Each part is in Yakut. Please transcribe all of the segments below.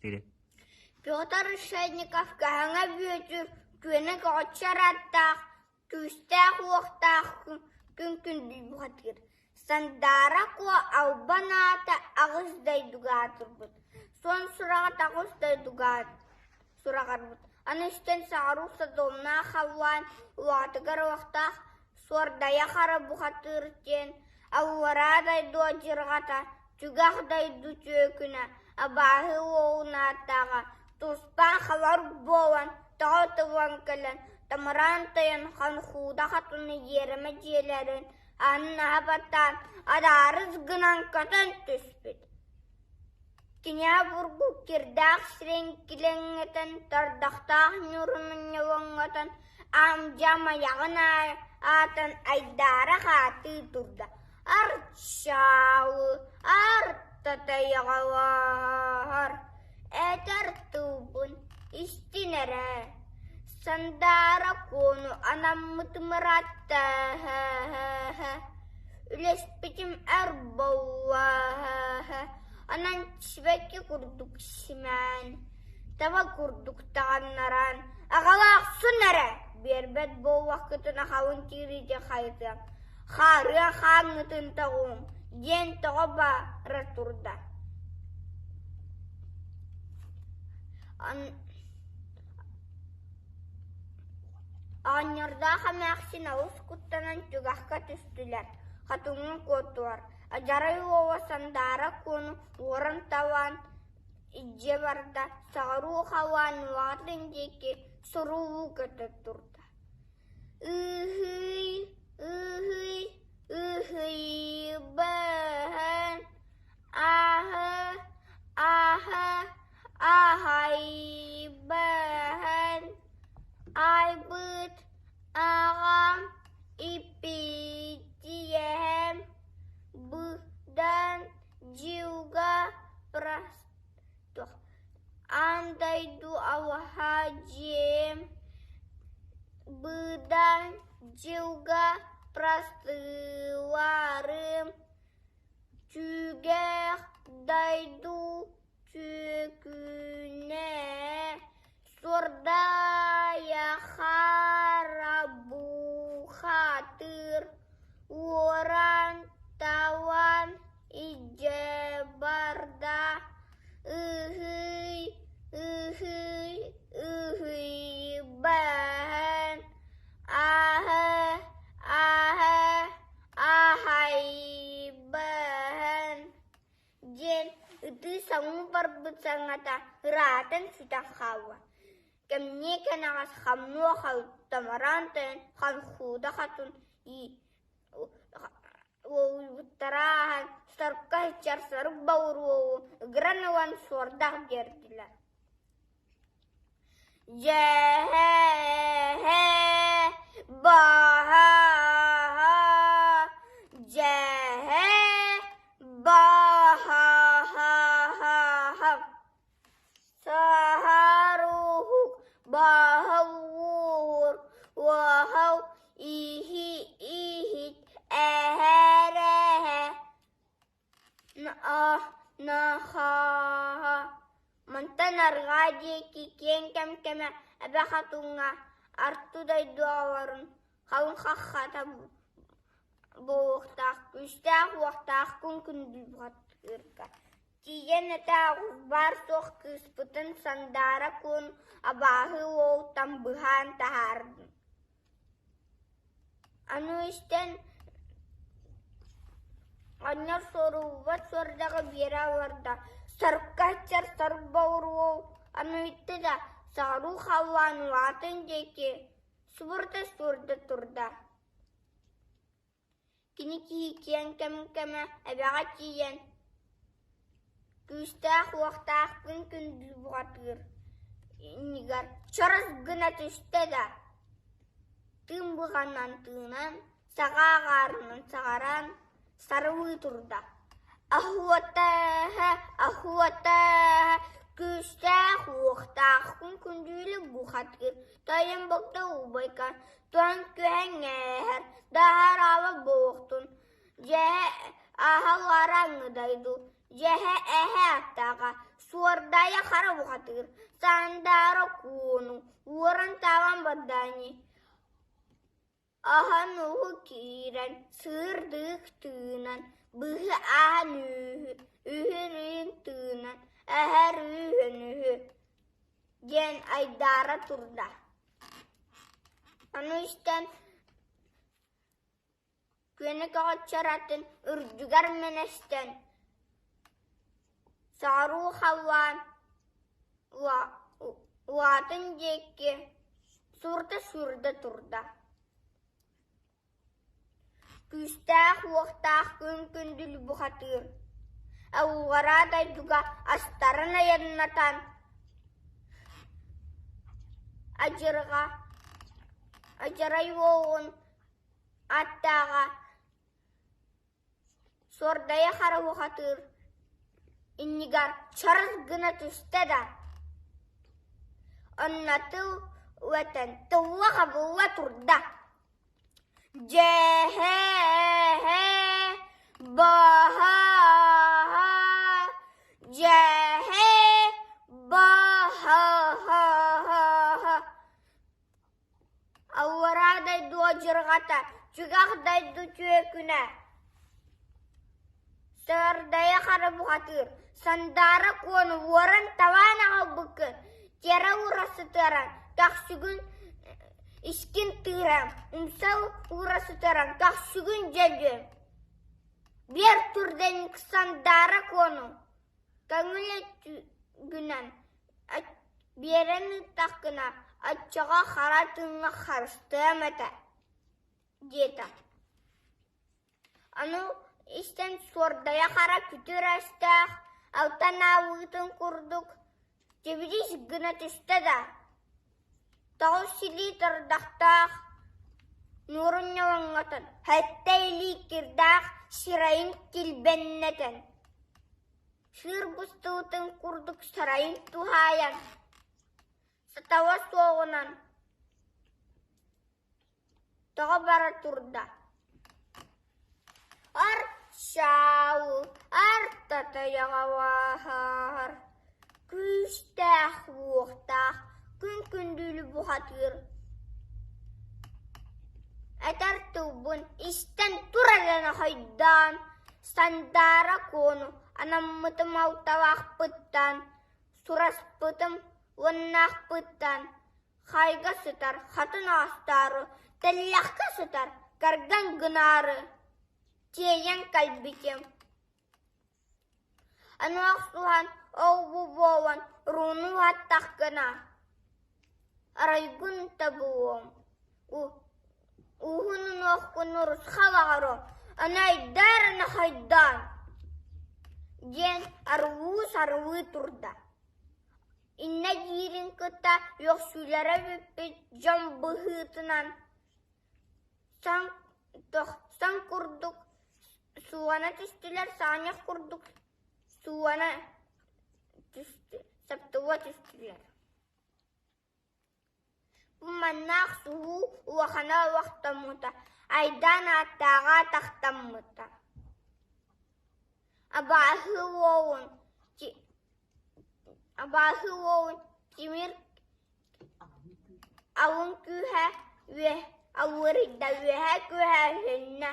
Четыре. Петр Решетников Көһөҥө Бүөтүр күөнэ көҕөччөр ааттаах, күүстээх-уохтаах күн күндү бухатыыр. Сандаара Куо албан аата аҕыс дойдуга аатырбыт, суон сураҕа таҕыс дойдуга сураҕырбыт. Аны истэн саҕаруу содуомнаах халлаан улаатыгар уохтаах Суордайа Хара бухатыыр диэн аллараа дойду адьырҕата, түгэх дойду түөкүнэ, абааһы уолун ааттааҕа туспаан халар буолан, тоҕо тыллан кэлэн, тамараан тойон ханхууда хатыны иэримэ дьиэлэрин аанын аһа баттаан, адаарыс гынан көтөн түспүт. Кини обургу кирдээх сирин килэҥҥэтэн, тордохтоох ньуурун ньолоҥнотон, аам-дьаам айаҕын аатын айдаара хаатыы турда: «Арчаалы, артатайаҕалаһар, этэр тылбын истин эрэ, Сандаара Куону анаммытым ыраатта, Үлэспитим эр буолла, онон сибэкки курдук симээн, таба курдук таҕыннаран, аҕалаахсын эрэ биэрбэт буоллаххытына халыҥ тириитин хайытыам, хаарыа хааҥҥытын тоҕуом диэн тоҕо бара турда. Оҕонньордоох эмээхсин олус куттанан түгэххэ түстүлэр, хатыҥҥа куоттулар, Адьарай уола Сандаара Куону уоран-талаан илдьэ барда, соҕуруу халлаан улаҕатын диэки сурулуу көтө турда. Ыыһый, ыыһый, ыыһыйбыһын, ааһы, ааһы, Аһайбыһын айбыт аҕам иппитиэһэм быдан дьылга Аан дойду алаһа дьиэм быдан дьылга простыларым Түгэх дойду түөкүнэ Суордайа хара бухатыыр уоран-талан илдьэ барда Ыһый, ыһый, ыһыйбаһын, аһы, аһы, Аһайбаһын диэн ытыы соҥуу барбыт саҥата ыраатан сүтэн хаалла. Кэмниэ кэнэҕэс хамнуо томороон тойон ханхууда хотун уолуйбуттара ааһан сорукка сыччар сорук боҕуруоҕу ыгыран ылан суордах биэрдилэр. Дьэһэ баһа дьэһэ баһа Саһаруһук баһылуур уоһал иһи иһит эһэрэһэ Наһаа Мантан арҕаа диэки киэҥ кэм-кэмэ Эбэ Хатыҥҥа Арту дойду оҕолорун халыҥ хаххата буолуохтаах, күүстээх-уохтаах күн күндүлҕатыырга тиийэн этэ баар-суох кыыспытын Сандаара Куун абааһы уолуттан быһаан таһаардым Аны истэн оҕонньор суоруллубат суордаҕы биэрэ олордо, сорукка сылдьар сорук боҕуруол аны ыйытта да, соҕуруу халлаан улаатын диэки субурута суурда турда. Кини киһи киэҥ кэм-кэмэ эбэҕэ тиийэн, күүстээх-уохтаах күн күндү бухатыыр иннигэр чорос гына түстэ да, тыын быҕанан тыынан, саҕа аҕаарынан саҕаран, сарылыы турда. Аһуотааһа, аһуотааһа, күүстээх-уохтаах күн күндүлү бухатыыр, тойон богдо убайкан, туон күһэҥҥээһэр, даһараала буолуохтун, дьэһэ аһалараҥы дойду, дьэһэ эһэ аттаҕа. Суордаайа хара бухатыыр, Сандаара Куону уоран-таабан бардаани, аһан уһу киирэн, сыырдык тыынан, быһы ааһан үһү, үһүрүн тыынан, эһэр үһүн үһү диэн айдаара турда. Ону истэн Күөнэ көҕөччөр атын үрдүгэр мэнэстэн, соҕуруу халлаан уотун диэки сурда-сурда турда. Күүстээх-уохтаах күн күндүл бухатыыр, аллараа дойдуга астарын айаннатан, адьырҕа адьарай уолун Аттааҕа Суордайа хара уһатыыр иннигэр чарыс гына түстэ да, онно тыл үөтэн тылла-хабылла турда: «Дьээһээ, баһаа, дьээһээ, баһаа!» Аллараа дойду адьырҕата, чугас дойду түөкүнэ Сырдайа хара бухатыыр, Сандаара Куону уоран-талаан аҕалбыккын, тиэрэ уура сытыаран, көхсүгүн искин тыыран, умса уура сытыаран, көхсүгүн дьөлүөм. Биэр түрдэнник Сандаара Куону көҥүл өттүгүнэн биэрэн ыыттаххына, оччоҕо хара тыыҥҥа харыстыам этэ диэтэ. Аны истэн суордайа хара күтүр өстөөх алтан аалыытын курдук тибилис гына түстэ да, 9 илии тордохтоох нуурун ньолоҥнотон, 7 илии кирдээх сирайын килбэннэтэн Сыыр быстыбытын курдук сарайын туһаайан, сатала суоҕунан тоҕо бара турда. Арчаал, артатайаҕалааһар, күүстээх уохтаах күн күндүлү бухатыыр. Этэр тылбын истэн турарына хойдоон, Сандаара Куону анаммытым алталаахпыттан, сураспытым уоннаахпыттан, хайга сытар хатын оостоору, тэллэххэ сытар карган гынаары тиэйэн кэлбитим. Аны охсуһан ол-бу буолан урууну уһаттаххына, арайгын табыллыам, ууһун унуоххун урусхал оҥоруом, аны өйдөөр нохойдоон диэн арылыы-сарылыы турда. Иннэ диирин кытта үөхсүүлэрэ бүппүт дьон быһыытынан тохсон курдук суулана түстүлэр, саанньах курдук суулана саптылла түстүлэр. Бу маннаах суһуу улахана олохтоммута, айдаан ааттааҕа атахтаммыта. Абааһы уолун абааһы уолун тимир алын күүһэ алларыйда үөһэ күүһэ өһүннэ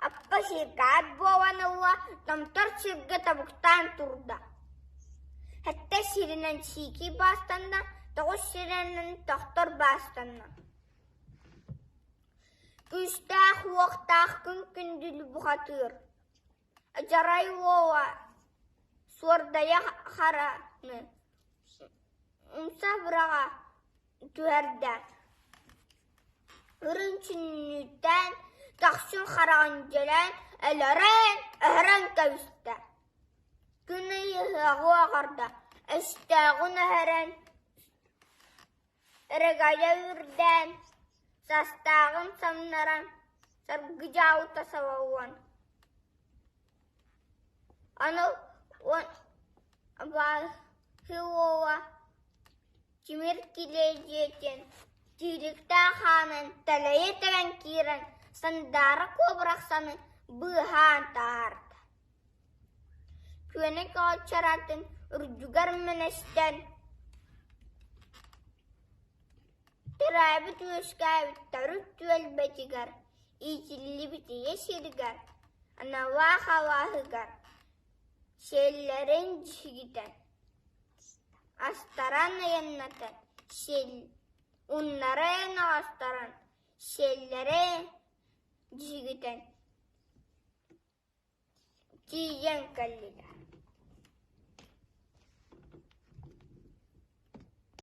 Аппа сиргэ ат буолан ылла, томтор сиргэ тобуктаан турда. Сэттэ сиринэн сиикий баастанна, 9 сиринэн тохтор баастанна. Күүстээх-уохтаах күн күндүл бухатыыр. Дьарай уола суордайа хараны умса быраҕа түһэрдэ. Үрүҥ сүнньүттээн, көхсүн хараҕын дьөлөөн, өлөрөн, өһөрөн кэбистэ. Күн ый ыһыаҕы оҕордо, өстөөҕүн өһөрөн, Өрөгөйө үрдээн, састааҕын самнаран, саргыдьаабыта салаллан Аны Василова тимир килиэдьиэтин тиириктээх хаанын тэлэйэ тэбэн киирэн Сандаара куобарахсаны быыһаан таһаарда. Күөнэ көҕө үрдүгэр мэнэстэн Төрөөбүт-үөскээбит төрүт түөлбэтигэр, иитиллибит ийэ сиригэр, аналлаах алааһыгар сиэллэрин дьигитэн, астаран айаннатан, уннарын оҕустаран, сиэллэрин дьигитэн тиийэн кэллилэр.